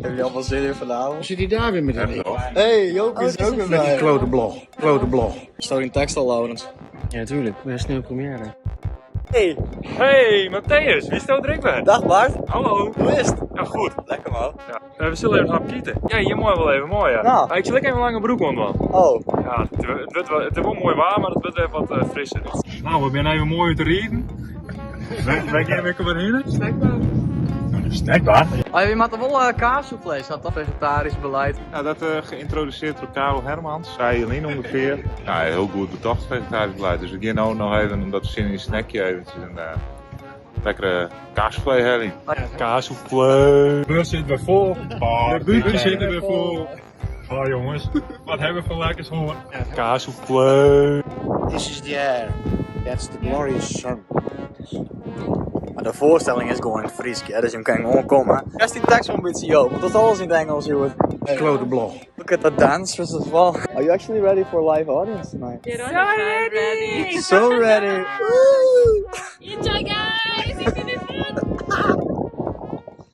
Heb je allemaal zin in vanavond? Zit hij daar weer met een Hey, Joop is er ook weer Met die bij. klote blog. Klote blog. Staat in tekst al, Laurens. Ja, natuurlijk. We zijn première. Hey, Hey, Matthäus, wie staat drinkbaar? dag Bart. Hallo. Hoe is het? Ja, goed. Lekker man. Ja. We zullen even een hap kieten. Ja, je moet wel even mooi, ja. Nou. Maar ik zal even een lange broek om, man. Oh, Ja, het wordt wel, het is wel mooi waar, maar het wordt even wat frisser. Nou, we zijn even mooi uit de reden. Wij gaan weer weer heen. Snackbar. Snackbar? Oh, je maakt wel kaassoufflés, dat vegetarisch beleid. Nou, dat geïntroduceerd door Karel Hermans, zei Jelien ongeveer. Nou, heel goed bedacht vegetarisch beleid. Dus we gaan nou nog even, omdat we zin in een snackje eventjes een lekkere kaassoufflé hebben. Kaassoufflé. De bus zit weer vol. De buurt zit weer vol. Oh jongens, wat hebben we voor lekkers hoor. Kaassoufflé. This is the air. That's the glorious sun. Maar de voorstelling is gewoon in het Fries, hè, dus je kan gewoon komen. Eerst die tekst wel een beetje Joop, want dat is alles in het Engels, joh. Klote blog. Look at the dancers as well. Are you actually ready for live audience tonight? So ready! So ready! Woo! Enjoy, guys!